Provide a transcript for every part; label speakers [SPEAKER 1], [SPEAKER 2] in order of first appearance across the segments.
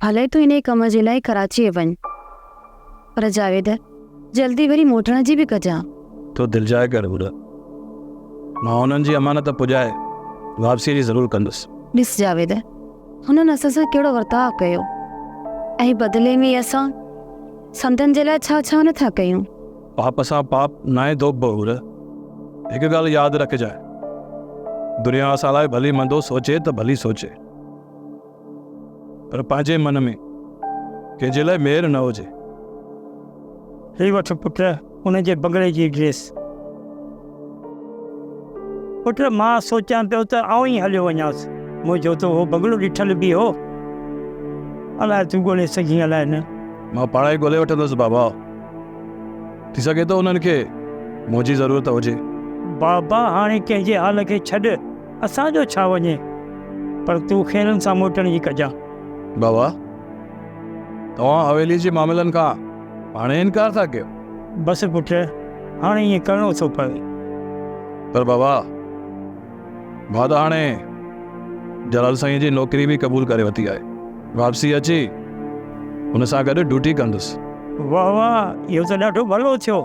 [SPEAKER 1] ڀلي تون انهيء ڪم جي لاء ڪراچيء وڃ، پر جاويد، جلدي وري موٽڻ جي به ڪجان.
[SPEAKER 2] تون دلجاء ڪر حور، مان انهن جي امانت پڄائي واپسيء جي ضرور ڪندس.
[SPEAKER 1] ڏس جاويد، هنن اسان سان ڪهڙو ورتاء ڪيو ۽ بدلي ۾ اسان سندن جي لاء ڇا ڇا نه ٿا ڪيون.
[SPEAKER 2] پاپ سان پاپ ناهي ڌوپبو حور، هڪ ڳالهه ياد رکجانء، دنيا اسان لاء ڀلي مندو سوچي ته ڀلي سوچي. پر پنهنجي من ۾ ڪنهن جي لاء مير نه هجي.
[SPEAKER 3] هي وٺ پٽ ان جي بنگلي جي ڊريس. پٽ مان سوچيان پيو ته آئون ئي هليو وڃانس. منهنجو ته اهو بنگلو ڏٺل به هو. الائي تون ڳولي سگهين الائي نه.
[SPEAKER 2] مان پاڻ ئي ڳولي وٺندس بابا. ٿي سگهي ٿو انهن کي منهنجي ضرورت هجي.
[SPEAKER 3] بابا هاڻي ڪنهن جي حال کي ڇڏ. اسان جو ڇا وڃي، پر تون خيرن سان موٽڻ جي ڪجان.
[SPEAKER 2] بابا، توهان حويلي جي معاملن کان هاڻي انڪار ٿا ڪيو؟
[SPEAKER 3] بس پٽ، هاڻي ائين ڪرڻو ٿو پوي.
[SPEAKER 2] پر بابا، مان ته هاڻي جلال سائينء جي نوڪري به قبول ڪري ورتي آهي. واپسي اچي هن سان گڏ ڊيوٽي ڪندس.
[SPEAKER 3] واهه واهه، اهو ته ڏاڍو ڀلو ٿيو.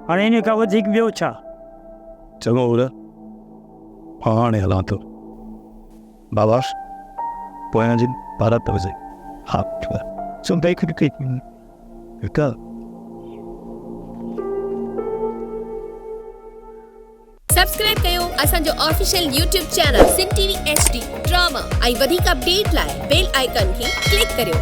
[SPEAKER 3] هاڻي ان کان وڌيڪ ٻيو ڇا؟
[SPEAKER 2] چڱو حور. مان هاڻي هلان ٿو. بابا پويان جي بارات هجي. ها هڪ.
[SPEAKER 4] سبسڪرائب ڪيو اسان جو official YouTube channel Sindh T V H D drama ۽ وڌيڪ اپڊيٽ لاء بيل آئيڪان کي ڪلڪ ڪريو.